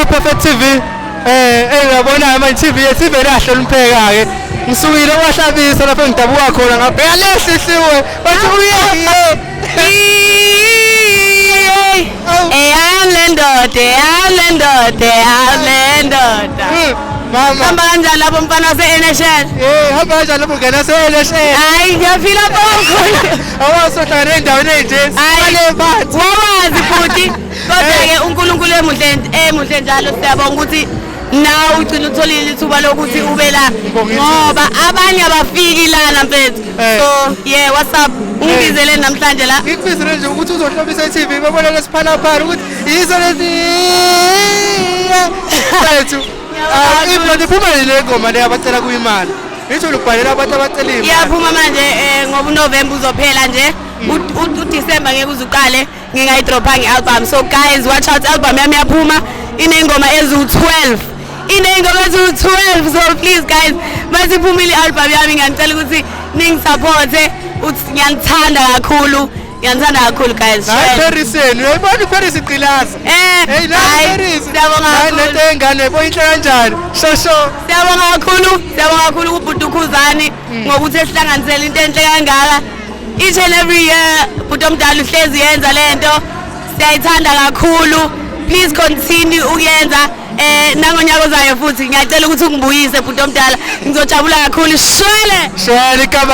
Perfect TV. Uyabona manje TV yethu ivele yahlonipheka ke. Ngisukile kwaHlabisa lapho engidabuka khona, ngabheka lehlihliwe. Bathi uye. Eyami le ndoda, eyami le ndoda, eyami le ndoda. Mama. Hamba kanjani lapho, mfana wase-NHL? Hamba kanjani lapho, ngena se-NHL? Hayi, ngiyaphila bonke. Awasohlangana endaweni enje. Hayi. Sale phansi. Wawazi futhi. Kodwa-ke uNkulunkulu emuhle, emuhle njalo. Siyabonga ukuthi nawe ugcina utholile ithuba lokuthi ube la, Ngibonga. ngoba abanye abafiki lana, mfethu. So yeah, what's up? Ungibizele namhlanje la? Ngikubizele nje ukuthi uzohlobisa i-TV, babone lesiphalaphala ukuthi yiso lesi sethu. Ngiyabonga. Iphuma le ngoma le abacela kuyimali. Ngisho ukubhalela abantu abacela imali. Iyaphuma manje, ngoba uNovember uzophela nje. UDecember ngeke uze uqale ngingayidrophanga i-album. So guys, watch out, album yami iyaphuma, iney'ngoma eziwu-12, iney'ngoma eziwu-12. So please guys, masiphumile i-album yami, ngiyanicela ukuthi ningisupporte. Uthi ngiyanithanda kakhulu, ngiyanithanda kakhulu, guys. Hayi, Share. Paris yenu. Uyayibona iParis iqilaza. Hey, la Hayi, Paris. siyabonga Hayi, kakhulu. lento yengane yabo inhle kanjani. Sho sho. Siyabonga kakhulu, siyabonga kakhulu kubhuti uKhuzani ngokuthi esihlanganisele into enhle kangaka. Each and every year bhuti omdala uhlezi yenza lento, siyayithanda kakhulu. Please continue ukuyenza nangonyaka ozayo futhi. Ngiyacela ukuthi ungibuyise, bhuti omdala, ngizojabula kakhulu. Shwele. Shwele igama.